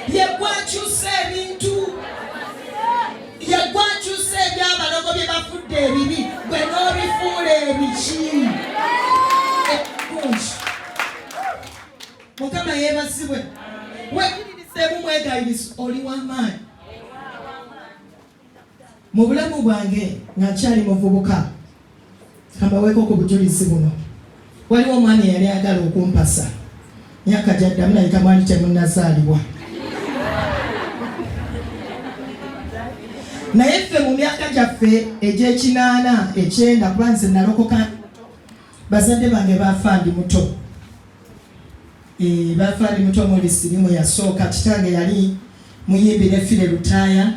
Ye gwakyusa ebintu, ye gwakyusa ebyabalogo bye bafudde ebibi, gwe n'obifuula ebiki ebirungi. Mukama yeebazibwe. Wekkiririzeemu mwegayirizi, oli w'amaanyi. Mu bulamu bwange nga nkyali muvubuka, kambaweeko ku bujulizi buno. Waliwo omwami eyali ayagala okumpasa myaka gyaddamu, nayita mwali temunnazaalibwa. Naye ffe mu myaka gyaffe egy'ekinaana ekyenda, kuba nze nalokoka, bazadde bange baafa ndi muto. Baafa ndi muto, muli sirimu yasooka. Kitange yali muyimbi ne Fire Lutaaya,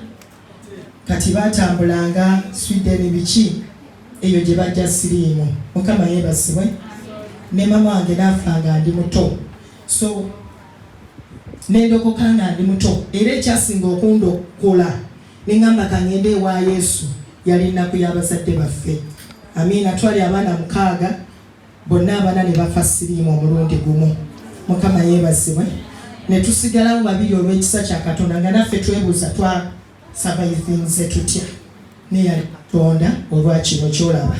kati baatambulanga Sweden biki eyo gye bajja siriimu. Mukama yeebazibwe. Ne mama wange n'afa nga ndi muto, so nendokoka nga ndi muto. Era ekyasinga okundokola ne ŋŋamba kangende ewa Yesu, yali nnaku y'abazadde baffe. Amiina. Twali abaana 6, bonna abaana ne bafa siriimu omulundi gumu. Mukama yeebazibwe. Ne tusigalawo babiri olw'ekisa kya Katonda, nga naffe twebuuza twa survivinze tutya, neyali Katonda olwa kino kyolaba.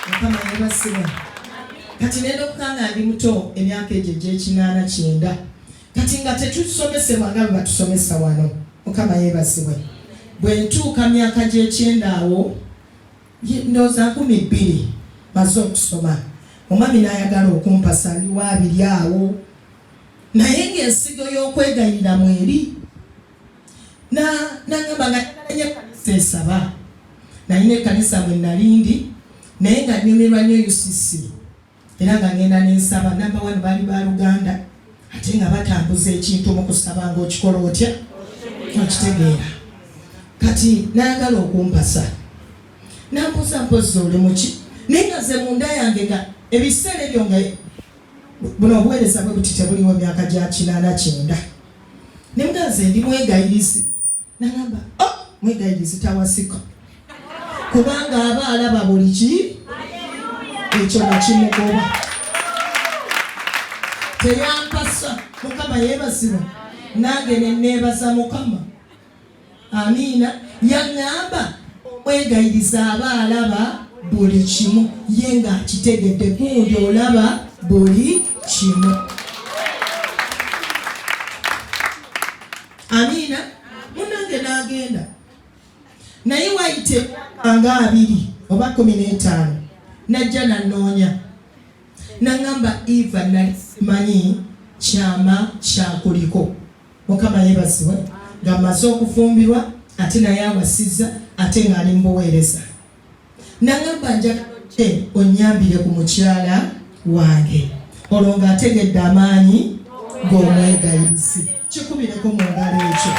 Mukama yeebazibwe. Kati nendokoka nga ndi muto, emyaka egyo egy'ekinaana kyenda, kati nga tetusomesebwa nga bwe batusomesa wano. Mukama yeebazibwe. Bwe ntuuka myaka gy'ekyenda awo, ndowooza 2000, maze okusoma, omwami n'ayagala okumpasa, ndi wa 20 awo, naye ng'ensigo y'okwegayirira mweri. Nangamba nga njagala nnyo ekkanisa esaba. Nalina ekkanisa mwe nali ndi, naye nga nnyumirwa nnyo UCC, era nga ngenda nensaba. Number one, baali baluganda, ate nga batambuza ekintu mu kusaba ng'okikola otya okitegeera. Kati nayagala okumpasa, nambuuza, "Mpozi oli muki?" Naye nga nze munda yange nga ebiseera ebyo nga buno obuweereza bwe buti tebuliwo, myaka gya 80 90. Ne mugaa, "Nze ndi mwegayirizi." Nagamba, "Oh, mwegayirizi tawasika, kubanga aba alaba buli ki." Ekyo nakimugoba, teyampasa. Mukama yeebazibwa, nange neneebaza Mukama. Amiina. Yaŋŋamba omwegayiriza aba alaba buli kimu, ye ng'akitegedde gundi olaba buli kimu. Amiina. Munange n'agenda, naye wayite nga 20 oba 15, najja nanoonya, naŋŋamba, "Eva, nali simanyi kyama kyakuliko." Mukama yeebazibwe. Nga mmaze okufumbirwa, ate naye awasizza, ate ng'ali mu buweereza. Naŋŋamba, "Njagala ojje onnyambire ku mukyala wange." Olwo ng'ategedde amaanyi g'omwegayirizi. Kikubireko mu ngalo ekyo.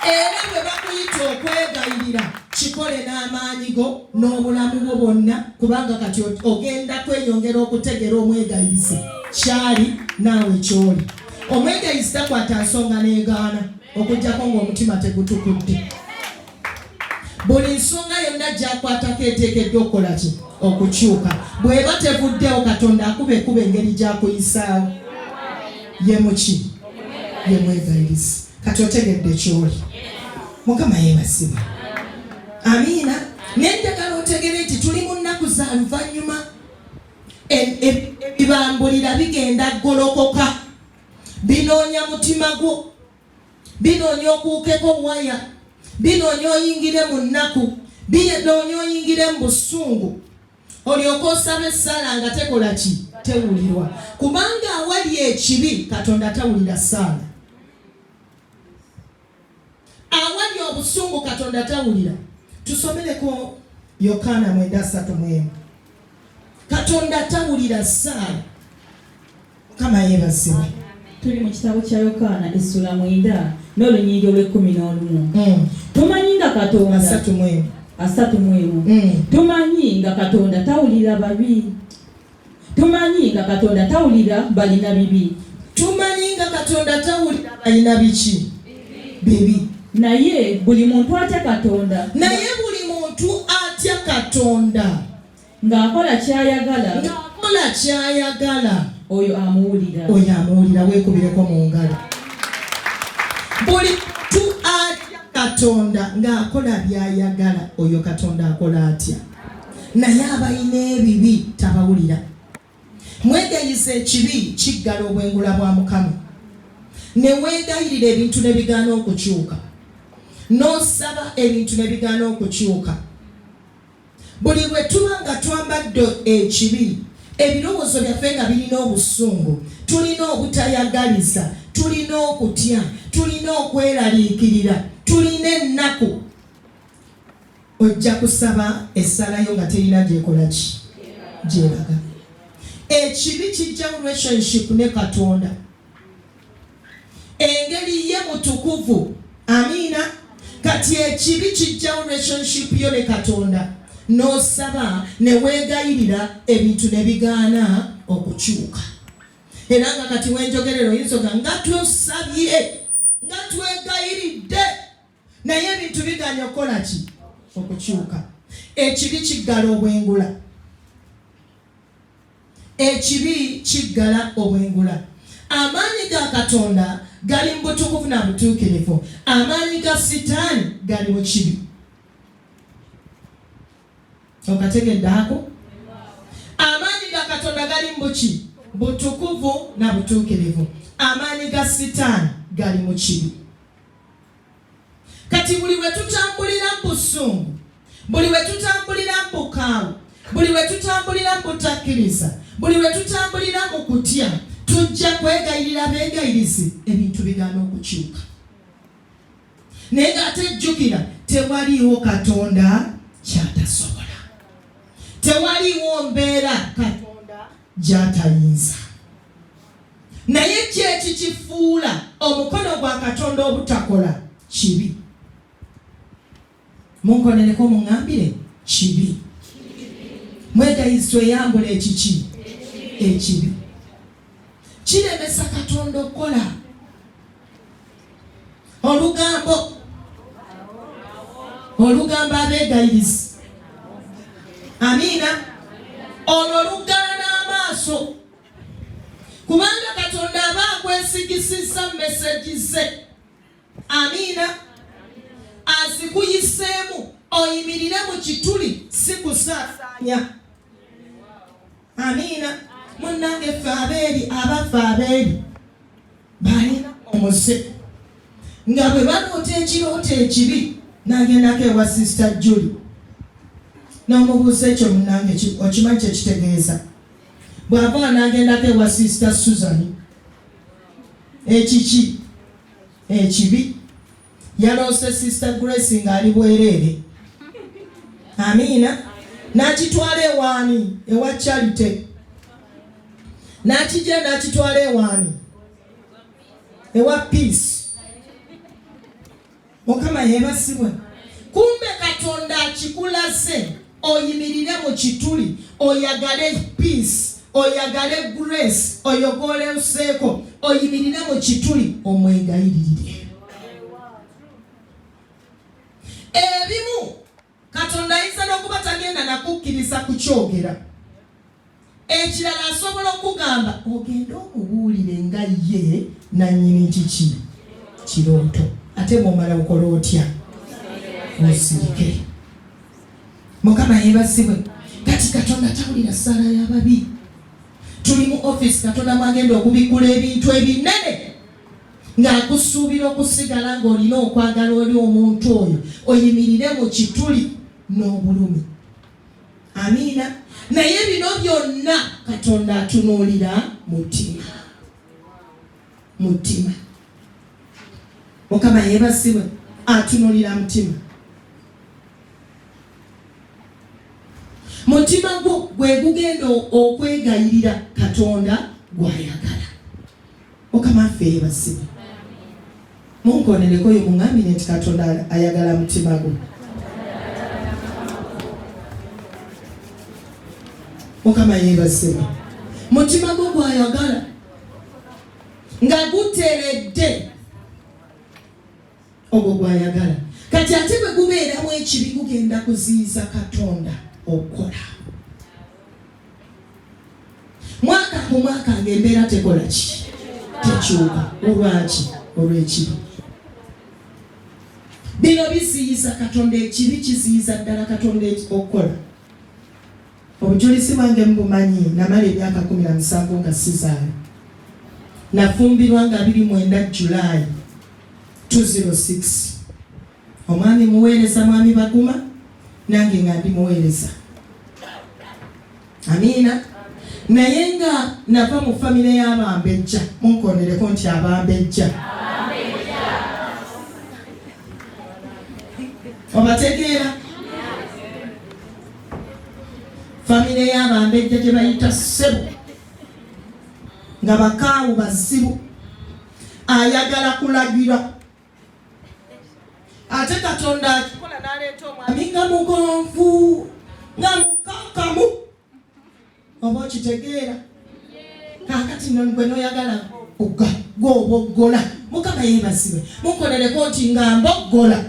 Era bwe bakuyita okwegayirira, kikole n'amaanyi go n'obulamu bwo bwonna, kubanga kati ogenda kweyongera okutegera omwegayirizi kyali naawe kyoli. Omwegayirizi takwata nsonga n'egaana, okuggyako ng'omutima tegutukudde. Buli nsonga yonna gy'akwatako eteekeddwa okukola ki? Okukyuka. Bw'eba tevuddewo, Katonda akuba ekuba engeri gy'akuyisaawo. Ye muki? Ye mwegayirizi. Kati otegedde kyoli. Mukama yeebazibwa. Amiina. Nenjagala otegere nti tuli mu nnaku za luvannyuma. Ebibambulira bigenda golokoka, binoonya mutima gwo, binoonya okuukeko waya, binoonya oyingire mu nnaku, binoonya oyingire mu busungu, olyoke osaba essaala nga tekola ki? Tewulirwa. Kubanga awali ekibi, Katonda tawulira ssaala. Awali obusungu, Katonda tawulira. Tusomereko Yokaana 9:31. Katonda tawulira ssaala. Mukama yeebazibwe. Tuli mu kitabo kya Yokaana essula 9 n'olunyiriri olw'e-11. Tumanyi nga Katonda 31. 31. Tumanyi nga Katonda tawulira babi, tumanyi nga Katonda tawulira balina bibi. Tumanyi nga Katonda tawulira balina biki? Bibi. Naye buli muntu atya Katonda, Naye buli muntu atya Katonda, ng'akola ky'ayagala, ng'akola ky'ayagala, Oyo amuwulira. Oyo amuwulira. Weekubireko mu ngalo. Buli muntu atya Katonda ng'akola by'ayagala, oyo Katonda akola atya? Naye abalina ebibi tabawulira. Mwegayiza ekibi kiggala obwengula bwa Mukama. Ne weegayirira ebintu ne bigaana okukyuka. N'osaba ebintu ne bigaana okukyuka. Buli lwe tuba nga twambadde ekibi, ebirowoozo byaffe nga birina obusungu, tulina obutayagaliza, tulina okutya, tulina okweraliikirira, tulina ennaku, ojja kusaba essala yo nga terina gyekola ki gyeraga. Ekibi kijjawo relationship ne Katonda. Engeri ye mutukuvu. Amiina. Kati ekibi kijjawo relationship yo ne Katonda, n'osaba ne weegayirira ebintu ne bigaana okukyuka. Era nga kati wenjogerera oyinza oga nga tusabye nga twegayiridde naye ebintu bigaanye okukola ki okukyuka. Ekibi kiggala obwengula. Ekibi kiggala obwengula. Amaanyi ga Katonda gali mu butukuvu na butuukirivu. Amaanyi ga Sitaani gali mu kibi. Okategedde ako? Amaanyi ga Katonda gali mu buki? Butukuvu na butuukirivu. Amaanyi ga Sitaani gali mu kibi. Kati buli lwe tutambulira mu busungu, buli lwe tutambulira mu bukaawu, buli lwe tutambulira mu butakkiriza, buli lwe tutambulira mu kutya, tujja kwegayirira beegayirizi ebintu bigaana okukyuka. Naye ng'ate jjukira, tewaliiwo Katonda ky'atasobola, tewaliiwo mbeera Katonda gy'atayinza. Naye ki ekikifuula omukono gwa Katonda obutakola? Kibi. Munkonereko muŋŋambire kibi. Mwegayizi tweyambula ekiki? Ekibi. Kiremesa Katonda okukola. Olugambo. Olugambo abeegayirizi. Amiina. Olwo luggala n'amaaso. Kubanga Katonda aba akwesigisizza meseji ze. Amiina. Azikuyiseemu oyimirire mu kituli, si kusaasaanya. Amiina. Munnange ffe abeeri abaffe abeeri balina omuze nga bwe baloota ekirooto ekibi n'agendako ewa Sister Julie n'omubuuza ekyo munnange okimanyi kye kitegeeza. Bw'ava n'agendako ewa Sister Susan ekiki ekibi yaloose Sister Grace ng'ali bwereere. Amiina. N'akitwala ewaani ewa Charity, n'akijja n'akitwala ewaani ewa Peace. Mukama yebasibwe. Kumbe Katonda akikulaze oyimirire mu kituli oyagale peace, oyagale grace, oyogoleseeko, oyimirire mu kituli omwegayiririre. Ebimu Katonda ayinza n'okuba tagenda nakukkiriza kukyogera. Ekirala asobola okugamba ogende omubuulire nga ye nannyini kiki kirooto, ate bw'omala okola otya? Osirike. Mukama yeebazibwe. Kati Katonda tawulira ssaala y'ababi. Tuli mu ofiisi Katonda mwagenda okubikkula ebintu ebinene ng'akusuubira okusigala ng'olina okwagala oli omuntu oyo oyimirire mu kituli n'obulumi. Amiina. Naye bino byonna Katonda atunuulira mutima, mutima. Mukama yeebazibwe, atunuulira mutima. Mutima gwo gwe gugenda okwegayirira Katonda gw'ayagala. Mukama affe yeebazibwe. Munkonereko yo muŋŋambire nti Katonda ayagala mutima gwo. Mukama yeebazibwe. Mutima gwo gw'ayagala nga guteredde ogwo gw'ayagala. Kati ate bwe gubeeramu ekibi gugenda kuziyiza Katonda okukola. Mwaka ku mwaka ng'embeera tekola ki tekyuka olwaki olw'ekibi bino biziyiza katonda ekibi kiziyiza ddala katonda okukola Obujulizi bwange mubumanyi, namala emyaka 17 nga sizaala. Nafumbirwa nga 29 July 206. Omwami muweereza Mwami Baguma, nange nga ndi muweereza. Amiina. Naye nga nava mu famire y'Abambejja, munkonereko nti Abambejja. Obategeera? Famire y'Abambejja gye bayita ssebo nga bakaawu bazibu, ayagala kulagira ate Katonda akikola n'aleeta omwami nga mugonvu nga mukakkamu. Oba okitegeera? Kaakati no gwe noyagala kuga gwoboggola. Mukama yeebazibwe. Munkolereko nti nga mboggola.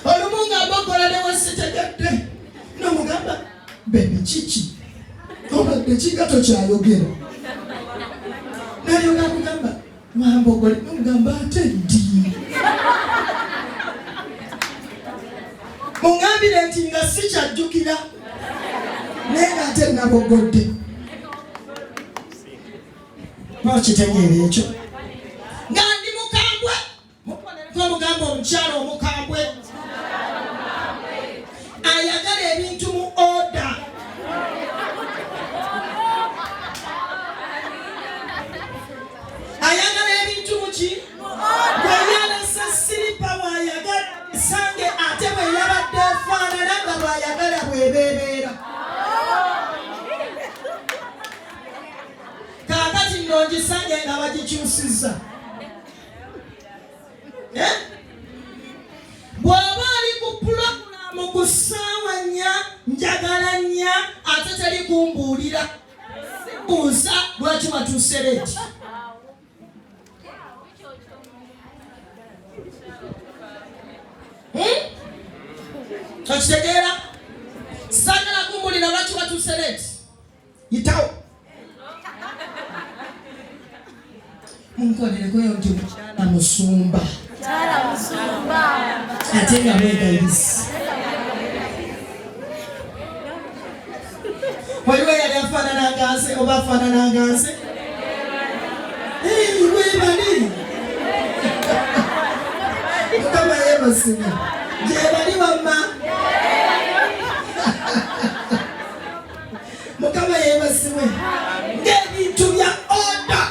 Olumu nga mboggola ne wesitegedde nomugamba bebi kiki obadde kinga tokyayogera nalyoka akugamba wambogole nomugamba ate ddi mungambire nti nga sikyajjukira naye nga ate nabogodde. Okitegeera ekyo? Nga ndi mukambwe. Mukonereko omugamba omukyala omukambwe ayagala ebintu mu oda. Ayagala ebintu muki? Bwe yalese siripa bw'ayagala sange ate bwe yabadde efaanana nga bw'ayagala bw'ebeebeera. Kaakati nno ngisange nga bagikyusizza. Eh? Bw'oba oli ku pulogulaamu ku ssaawa nnya njagala nnya ate teri kumbuulira buuza lwaki watuuse leeti. Okitegeera? Saagala kumbuulira lwaki watuuse leeti. Yitawo. Munkolerekoyo nti mukyala musumba. Ate nga mwegayirizi. Waliwo eyali afaanana nga nze oba afaanana nga nze? Webali. Mukama yeebazibwe. Gyebali wamma. Mukama yeebazibwe. Ng'ebintu bya oda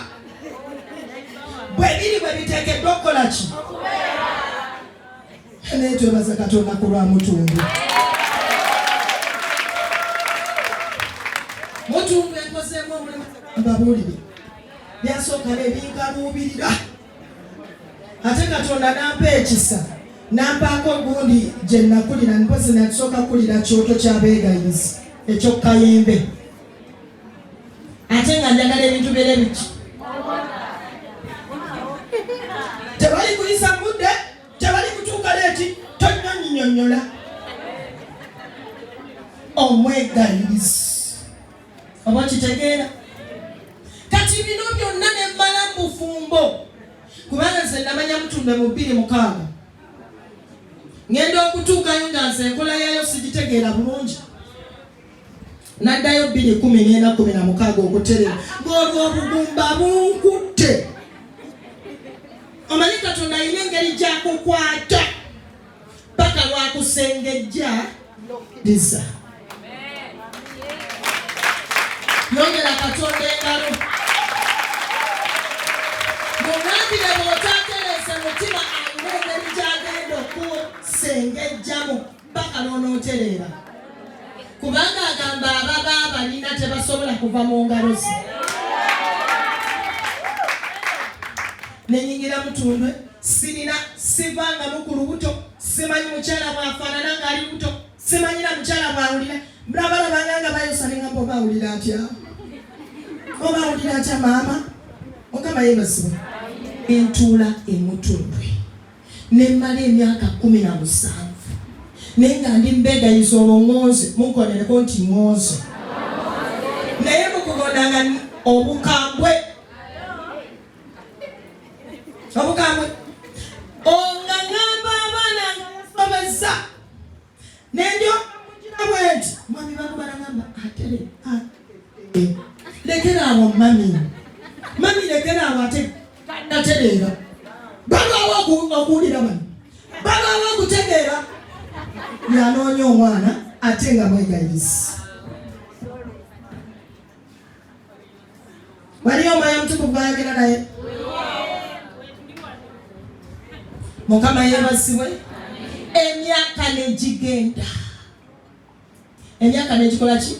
bwe biri bwe biteekeddwa okukola ki? Naye twebaza Katonda ku lwa Mutundu. Mutundu enkozeemu omulimu mbabuulire byasooka nebinkaluubirira ate Katonda n'ampa ekisa n'ampaako gundi gye nakulira mpozi nasooka kulira kyoto ky'abeegayirizi eky'okkayembe ate nga njagala ebintu beere biki tebali kuyisa budde tebali kutuuka leeti tonyonyinyonyola omwegayirizi oba okitegeera. Kati bino byonna ne mmala mu bufumbo kubanga nze namanya Mutunde mu 2006 ngenda okutuukayo nga nze enkola yaayo sigitegeera bulungi. Naddayo 2014 16 okuterera ng'olwo obugumba bunkutte. Omanyi Katonda alina engeri gy'akukwata paka lwakusengejja n'okkiriza. Yongera Katonda engalo. Mugambire bw'otatereeze mutima alina engeri gy'agenda okusengejjamu paka lw'onootereera. Kubanga agamba ababa abalina tebasobola kuva mu ngalo ze. Nenyingira Mutundwe sirina sivangamu ku lubuto simanyi mukyala bw'afaanana ng'ali lubuto simanyi na mukyala bw'awulira mulabalabanga nga bayosa ne ngamba oba awulira atya oba awulira atya maama. Mukama yeebazibwe. Entuula e Mutundwe ne mmala emyaka 17. Naye nga ndi mbeegayiza olwo ŋŋonze, munkonereko nti ŋŋonze. Naye mu kugonda nga obukambwe. Obukambwe. Nga ŋŋamba abaana nga yasobezza. Ne ndyoka mugira bwe nti, mwami Baguba n'aŋŋamba, atere, atere. Lekera awo mami. Mami lekera awo ate tannatereera. Balwawo okuwulira bano. Balwawo okutegeera. Yanoonya omwana ate nga mwegayirizi. Waliyo omwoyo omutukuvu gw'ayogera naye. Mukama yeebazibwe. Emyaka ne gigenda, emyaka negikola ki?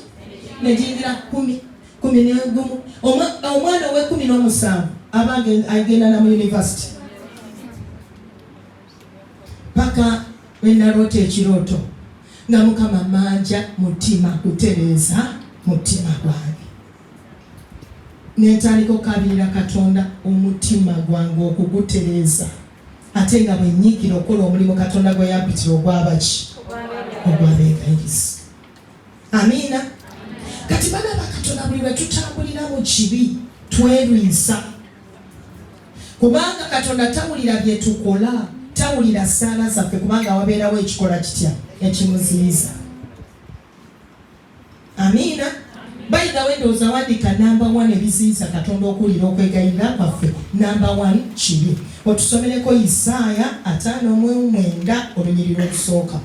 Negiyingira 10, 11. Omwana ow'ekumi n'omusanvu aba agenda na mu university. Paka lwe naloota ekirooto nga Mukama manja mutima kutereeza mutima gwange, nentandika okukabirira Katonda omutima gwange okugutereeza, ate nga bwe nnyiikira okukola omulimu Katonda gwe yampitira ogw'abaki? Ogw'abeegayirizi. Amiina. Kati baana ba Katonda, buli lwe tutambulira mu kibi twerwisa, kubanga Katonda tawulira bye tukola, tawulira ssaala zaffe, kubanga wabeerawo ekikola kitya ekimuziyiza. Amiina. Bayigawo endowooza, wandiika namba 1 ebiziyiza Katonda okuwulira okwegayirira kwaffe. Namba 1 kibi. Otusomereko Isaaya 59 olunyiriri olusooka.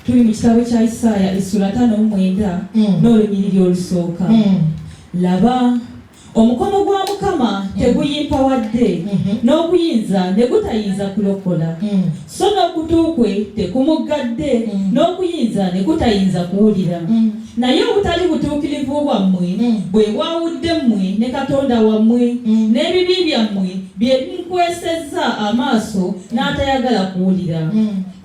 Tuli mu kitabo kya Isaaya essula 59 n'olunyiriri olusooka. Laba, omukono gwa Mukama teguyimpawadde, n'okuyinza ne gutayinza kulokola. So n'okutu kwe tekumuggadde, n'okuyinza ne kutayinza kuwulira. Naye obutali butuukirivu bwammwe bwe bwawudde mmwe ne Katonda wammwe, n'ebibi byammwe bye bimukwesezza amaaso n'atayagala kuwulira.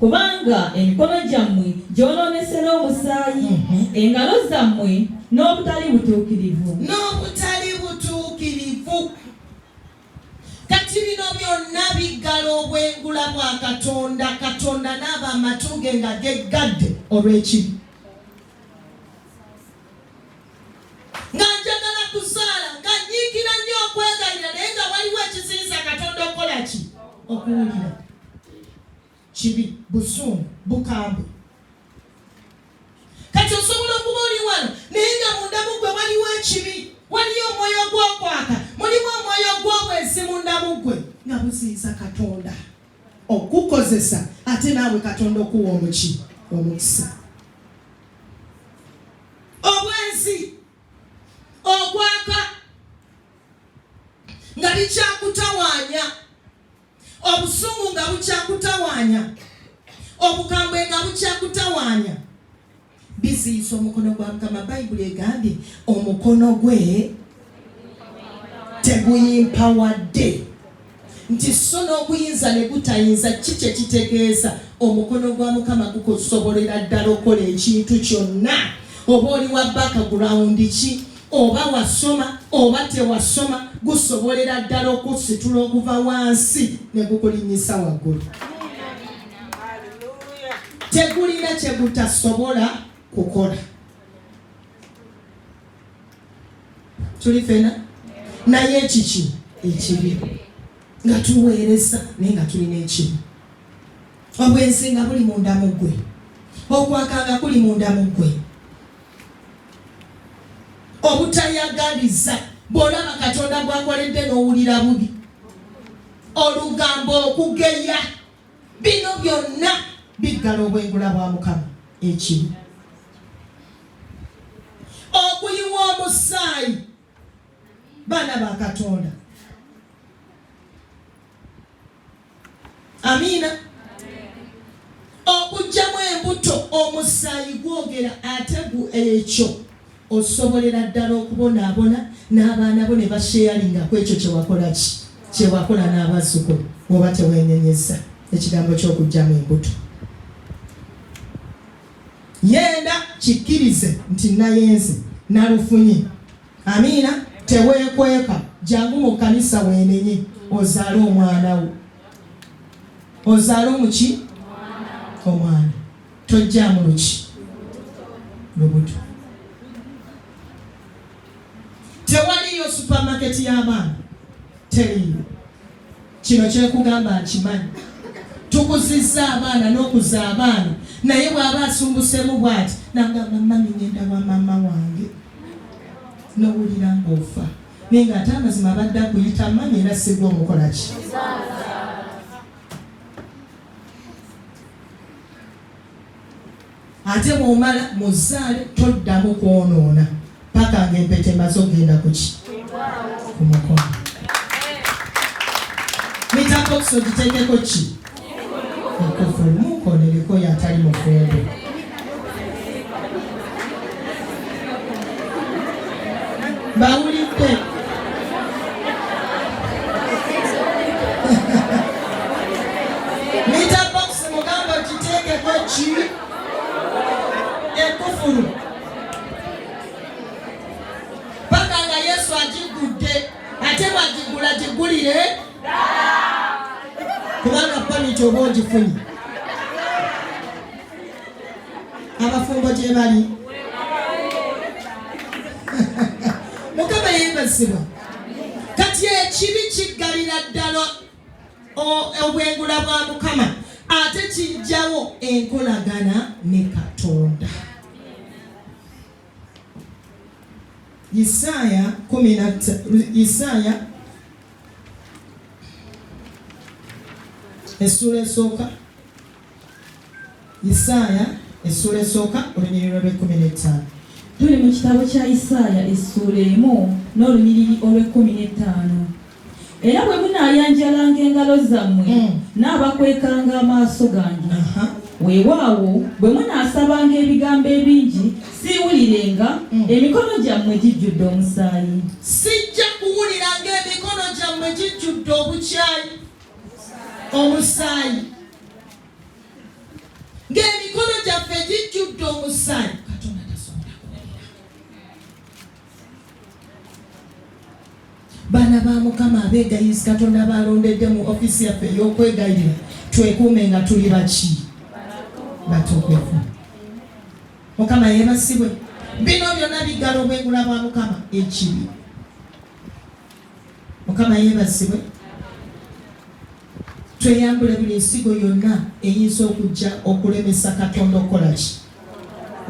Kubanga emikono gyammwe gyonoonese n'omusaayi, engalo zammwe n'obutali butuukirivu. N'obutali butuukirivu. Kati bino byonna biggala obwengula bwa Katonda. Katonda n'aba amatu ge nga geggadde olw'ekibi. Nga njagala kuzaala, nga nnyiikira nnyo okwegayirira, naye nga waliwo ekiziyiza Katonda okukola ki? Okuwulira. Kibi, busungu, bukambwe. Kati osobola okuba oli wano naye nga munda mu ggwe waliwo ekibi, waliyo omwoyo gw'okwaka, mulimu omwoyo gw'obwenzi munda mu ggwe nga buziyiza Katonda okukozesa, ate naawe Katonda okuwa omuki omukisa. Obwenzi, okwaka nga bikyakutawaanya, obusungu nga bukyakutawaanya, obukambwe nga bukyakutawaanya, biziyiza omukono gwa Mukama. Bayibuli egambye omukono gwe teguyimpawadde, nti so n'okuyinza ne gutayinza. Ki kye kitegeeza? Omukono gwa Mukama gukusobolera ddala okukola ekintu kyonna, oba oli wa background ki, oba wasoma oba tewasoma, gusobolera ddala okusitula okuva wansi ne gukulinnyisa waggulu. Tegulina kye gutasobola kukola. Tuli fena naye ekiki ekibi nga tuweereza naye nga tulina ekibi, obwenzi nga buli munda mu ggwe, okwaka nga kuli munda mu ggwe, obutayagaliza, bw'olaba Katonda gwakoledde n'owulira bubi, olugambo, okugeya, bino byonna biggala obwengula bwa Mukama. Ekibi, okuyiwa omusaayi, baana ba Katonda. Amiina. Okugyamu embuto, omusaayi gwogera, ate gu ekyo osobolera ddala okubonaabona n'abaana bo ne basharinga ku ekyo kyewakola ki kyewakola n'abazzukulu, oba teweenenyeza ekigambo ky'okugyamu embuto. Yenda kikkirize nti nayenze nalufunye. Amiina. Teweekweka, jangu mu kkanisa weenenye ozaale omwana wo. Ozaale omuki? Omwana. Tojjaamu luki? Lubuto. Tewaliyo supamaketi y'abaana, teriiyo. Kino kyenkugamba nkimanyi. Tukuzizza abaana n'okuza abaana, naye bw'aba asumbusemu bw'ati nagamba mami ngenda wa maama wange, nowulira ng'ofa, naye ng'ate amazima abadde akuyita mami era sigwa omukola ki? Ate bw'omala muzaale toddamu kwonoona paka ng'empeta emaze okugenda kuki ku mukono. Mita box ogiteekeko ki? Ekufulu. Munkonereko oyo atali mufumbo. Bawulidde. Mita box mugamba ogiteekeko ki? Ekufulu. Paka nga Yesu agigudde. Ate bwagigula gigulire kubanga pamiti oba ogifunye. Abafumbo gye bali. Mukama yeebazibwa. Kati ekibi kiggalira ddala obwengula bwa Mukama, ate kijjawo enkolagana ne Katonda. Isaaya Isaaya essuula esooka, Isaaya essuula esooka olunyiriri olw'ekkumi n'ettaano. Tuli mu kitabo kya Isaaya essuula emu n'olunyiriri olw'ekkumi n'ettaano. Era bwe munaayanjalanga engalo zammwe, nnaabakwekanga amaaso gange. Weewaawo, bwe munaasabanga ebigambo ebingi, siiwulirenga, emikono gyammwe gijjudde omusaayi. Sijja kuwulira ng'emikono gyammwe gijjudde obukyayi, omusaayi. Ng'emikono gyaffe gijjudde omusaayi. Katonda tasobola kuwulira. Baana ba Mukama abeegayirizi Katonda b'alondedde mu ofiisi yaffe ey'okwegayirira, twekuume nga tuli baki? Batukuvu. Mukama yeebazibwe. Bino byonna biggala obwengula bwa Mukama ekibi. Mukama yeebazibwe. Tweyambule buli nsigo yonna eyinza okujja okulemesa Katonda okukola ki?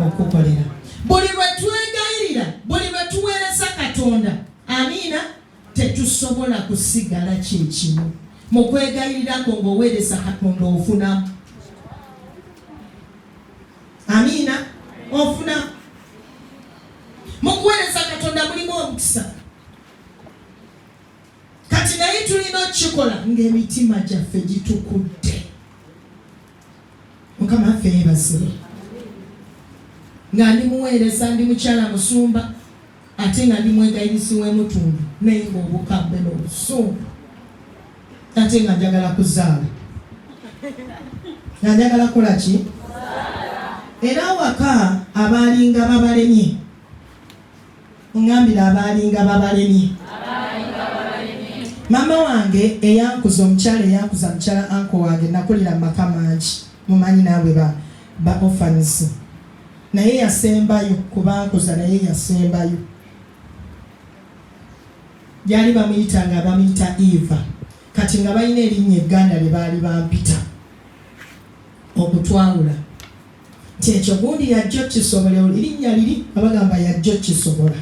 Okukolera. Buli lwe twegayirira, buli lwe tuweereza Katonda, amiina, tetusobola kusigala kye kimu. Mu kwegayirira kwo ng'oweereza Katonda ofunamu. Amiina, ofunamu. Mu kuweereza Katonda mulimu omukisa. Kati naye tulina okukikola ng'emitima gyaffe gitukudde. Mukama waffe yeebazibwe. Nga ndi muweereza, ndi mukyala musumba, ate nga ndi mwegayirizi w'emutundu, naye ng'obukambwe n'obusungu, ate nga njagala kuzaala, nga njagala kukola ki? Era awaka abaalinga babalemye Ŋŋambira abaalinga babalemye. Maama wange eyankuza, omukyala eyankuza, mukyala uncle wange, nakulira mu maka mangi, mumanyi naawe ba, ba orphans. Naye yasembayo ku bankuza, naye yasembayo. Gyali bamuyita nga bamuyita Eva. Kati nga balina erinnya egganda lye baali bampita okutwawula. Nti ekyo gundi yajja okkisobola, erinnya liri nga bagamba yajja okkisobola.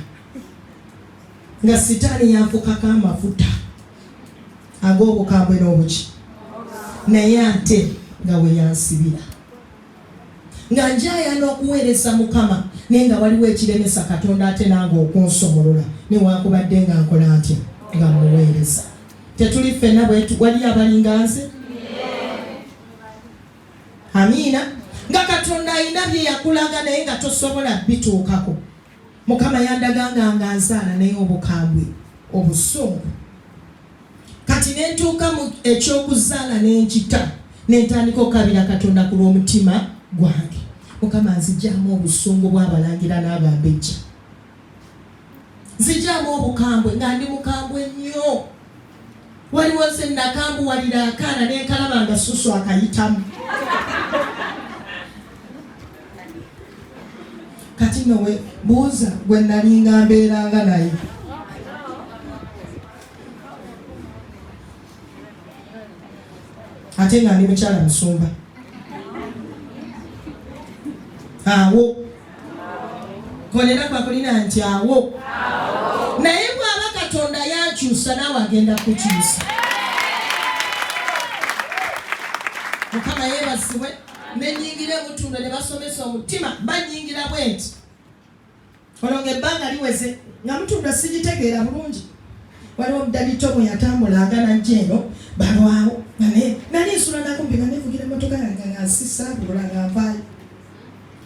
Nga sitaani yanfukako amafuta ag'obukambwe n'obuki, naye ate nga we yansibira. Nga njaayana okuweereza Mukama, naye nga waliwo ekiremesa Katonda ate nange okunsumulula, newankubadde nga nkola ntya, nga mmuweereza. Tetuli ffenna bwe waliyo abalinga nze? Amiina. Nga Katonda alina bye yakulaga naye nga tosobola bituukako. Mukama yandaga nga nga nzaala naye obukambwe, obusungu. Kati ne ntuuka mu eky'okuzaala ne nkita, ne ntandika okukabira Katonda ku lw'omutima gwange. Mukama nzigyamu obusungu bw'abalangira n'abambejja. Nzigyamu obukambwe nga ndi mukambwe nnyo. Waliwo nze nakambuwalira akaana nenkalaba nga susu akayitamu. Kati no we buuza gwe nalinga mbeeranga naye. Ate nga ndi mukyala musumba. Awo. Kolera kwakulina nti awo. Naye bw'aba Katonda yankyusa naawe agenda kukyusa. Mukama yeebazibwe. Nenyingira emutundwe ne basomesa omutima banyingira bwenti. Olwo ng'ebbanga liweze nga mutundwe sigitegeera bulungi. Waliwo omudadi Tomu yatambulanga najja eno balwawo nali nsula nakumpi nga nevugira emmotoka yange nga nsisaabulula nga nvaayo.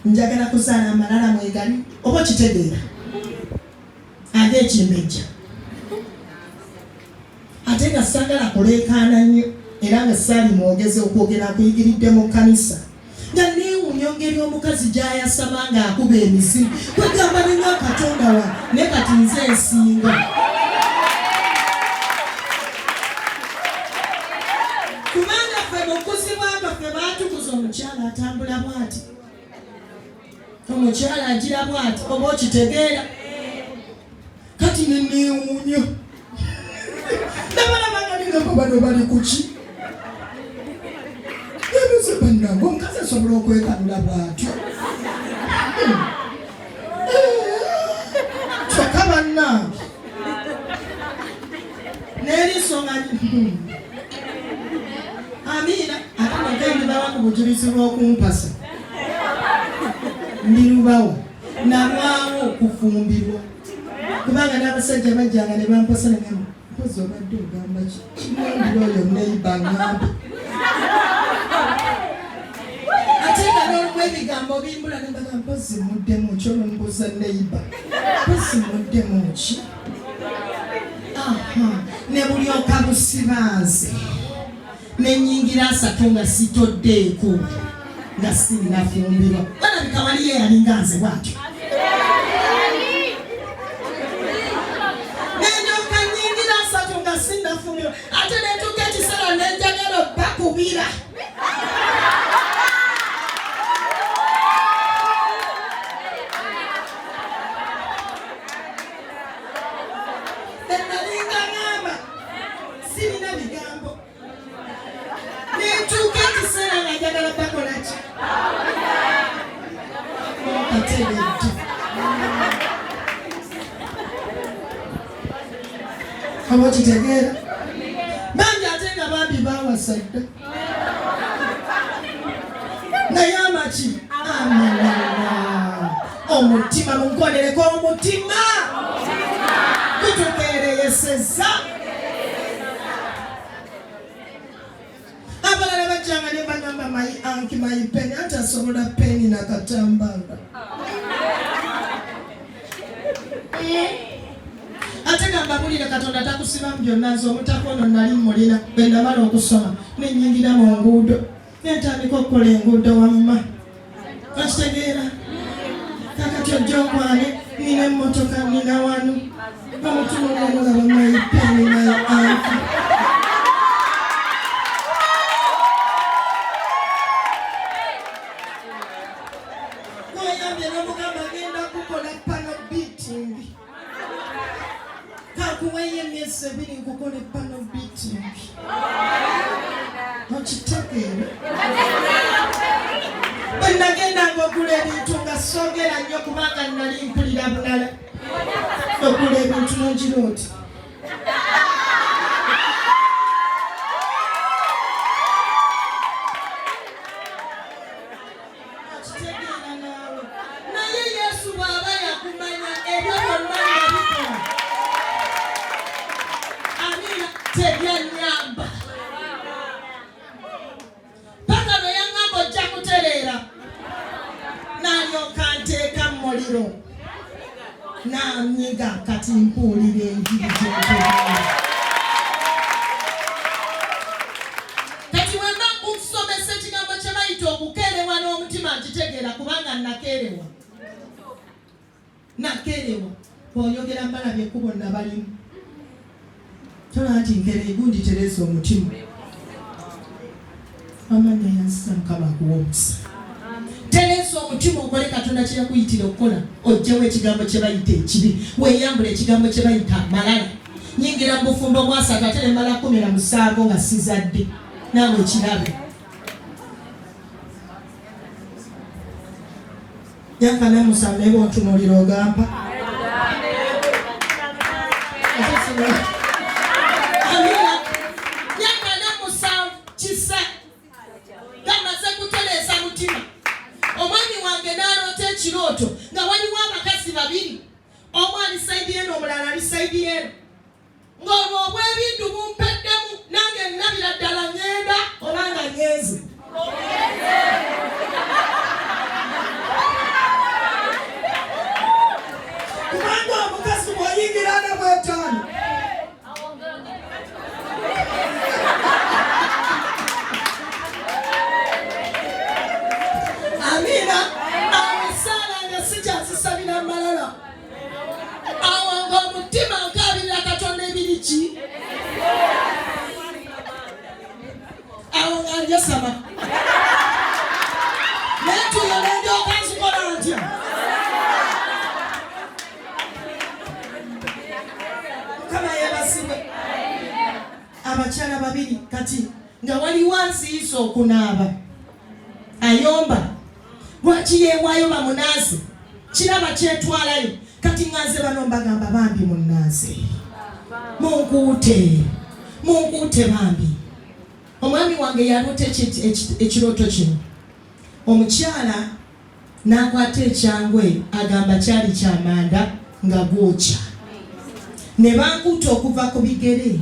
Njagala kuzaala amalala mwegali oba okitegeera ag'ekimbejja ate nga saagala kuleekaana nnyo era nga saali mwogezi okwogera akuyigiridde mu kkanisa nga neewuunya engeri omukazi gy'ayasama ng'akuba emizimu kwegamba ninga katonda wa naye kati nze nsinga kubanga ffe mu kuzibwa kwaffe baatukuza omukyala atambula bw'ati omukyala agira bw'ati oba okitegeera kati neneewuunya nabalaba nga ningamba bano bali kuki ebuze bannange omukazi asobola okwekanula bw'atyo kyokka bannange n'eriiso nga amiina ate nagende bawa ku bujulizi bw'okumpasa ndirubawo nalwawo okufumbirwa kubanga n'abasajja bajjanga ne bampasa nengamba mpozi obadde ogamba ki kinambira oyo neyiba ngambe ate nga n'olumu ebigambo bimbula nembaga mpozi muddemu ki olwo mbuuza neyiba mpozi muddemu ki ne bulyoka busibanze nenyingira asatu nga sitoddeeko nga sinnafumbirwa balabika waliyo eyalinga nze bwatyo nenyoka nyingira asatu nga sinnafumbirwa ate netuuka ekiseera nenjagala bakubira Nalinga ngamba sirina bigambo nentuuka ekiseera nga njagala bakola ki kateredde oba okitegeera bambi ate nga bambi bawasa dda naye amaki amalala omutima munkonereko omutima gutukeereyeseza abalala bajjanga ne bagamba mayi anki mayi peni anti asobola peni nakatambala Ate nga mbabulire Katonda takusiba mu byonna nze omutaka ono nali mmulina bwe namala okusoma ne nnyingira mu nguudo ne ntandika okukola enguudo wamma okitegeera kakati ojja okwane nina emmotoka nina wano omutima ogwomulaba mayipeni mayi anki Gweyambye n'omugamba ngenda kukola pano beating. Kankuweyo emyezi ebiri nkukole pano beating. Okitegeera? Bwe nagendanga ogula ebintu nga soogera nnyo kubanga nali mpulira bulala. Ogula ebintu n'ogira oti. Okitegeera naawe. Naye Yesu bw'aba yakumanya ebyo byonna nabikola. Amiina tebyanyamba. Paka lwe yaŋŋamba ojja kutereera n'alyoka nteeka mu muliro n'anyiga kati mpuulira enjiri gy'otegeera. Kati wemba nkusomesa ekigambo kye bayita okukeerewa n'omutima nkitegeera kubanga nakeerewa. Nakeerewa. Bw'oyogera mbalabye ekkubo nabalimu. Tolaba nti nkera egundi tereza omutima. Amanya yansiza Mukama akuwa omukisa. Tereza omutima okole Katonda kye yakuyitira okukola, oggyewo ekigambo kye bayita ekibi, weeyambule ekigambo kye bayita amalala. Nyingira mu bufumbo bwasatu ate ne mmala 17 nga sizadde, naawe kirabe. Myaka namusanvu naye bwontunuulira ogampa. Amina. Myaka namusanvu kisa gamaze kutereeza mutima. Omwami wange n'aloota ekirooto nga waliwo abakazi babiri, omu ali sayidi eno omulala ali sayidi eno. Ng'olwo obw'ebintu bumpeddemu nange nnabira ddala ŋŋenda oba nga ŋŋenze. Kubanga omukazi bw'oyingira ana mu etaano Amiina. Awo essaala nga sikyazisabira malala. Awo ng'omutima nkaabirira Katonda ebiri ki? Awo nga njasama. Naye tuyo ne ndyoka nzikola ntya? Mukama yeebazibwe. Abakyala babiri kati nga waliwo anziyiza okunaaba ayomba lwaki yeewaayo bamunaaze kiraba kyetwalayo kati nga nze bano mbagamba bambi munnaaze munkuute munkuute bambi omwami wange yaloota ekirooto kino omukyala n'akwata ekyangwe agamba kyali kyamanda nga gwokya ne bankuuta okuva ku bigere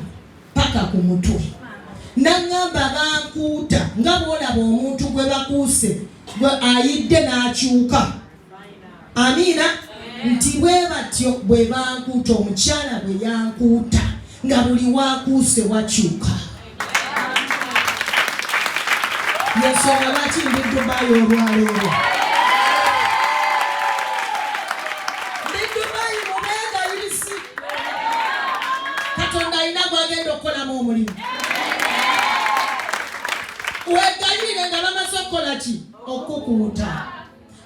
paka ku mutwe n'aŋŋamba bankuuta nga bw'olaba omuntu gwe bakuuse gwe ayidde n'akyuka amiina nti bwe batyo bwe bankuuta omukyala bwe yankuuta nga buli wakuuse wakyuka yensonga lwaki ndi Dubai olwaleero ndi Dubai mubeegayirisi Katonda alina gwagenda okukolamu omulimu. Wegayirire nga bamaze okukola ki? Okukuuta.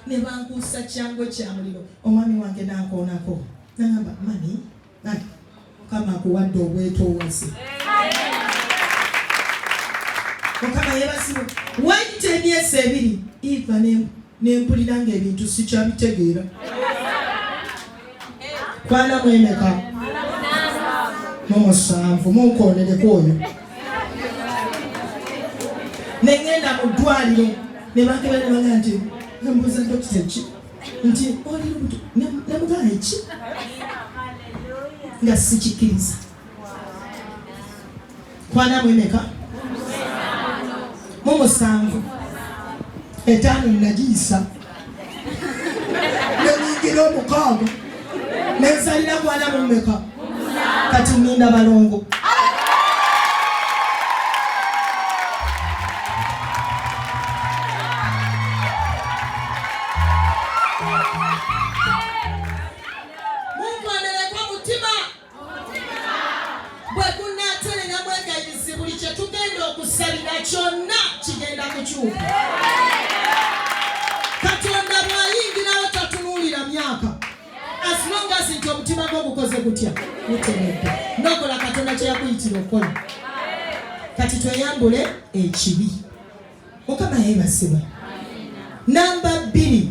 Ne bankuusa kyangwe kya muliro. Omwami wange n'ankoonako nangamba mami nange Mukama akuwadde obwetoowaze. Mukama yeebazibwe. Wayita emyezi ebiri Eva ne mpulira ng'ebintu sikyabitegeera. Kwana mwemeka mu musanvu munkonereko oyo. Ne ŋŋenda mu ddwaliro ne bankebera ne bagamba nti mbuuza dokita ki nti oli lubuto ne mugamba eki nga sikikkiriza. Kwana mwemeka mu musanvu etaano nagiyisa nenyingira omukaaga nenzalira kwana mumeka kati ninda balongo. Munkwanereko mutima bwe gunaaterera mwegayirizi buli kye tugenda okusabira kyonna kigenda kukyuka. Katonda bw'ayingirawo tatunuulira myaka as long as nti omutima gwo gukoze gutya guteredde n'okola Katonda kye yakuyitira okukola. Kati tweyambule ekibi. Mukama yeebazibwe. Namba 2.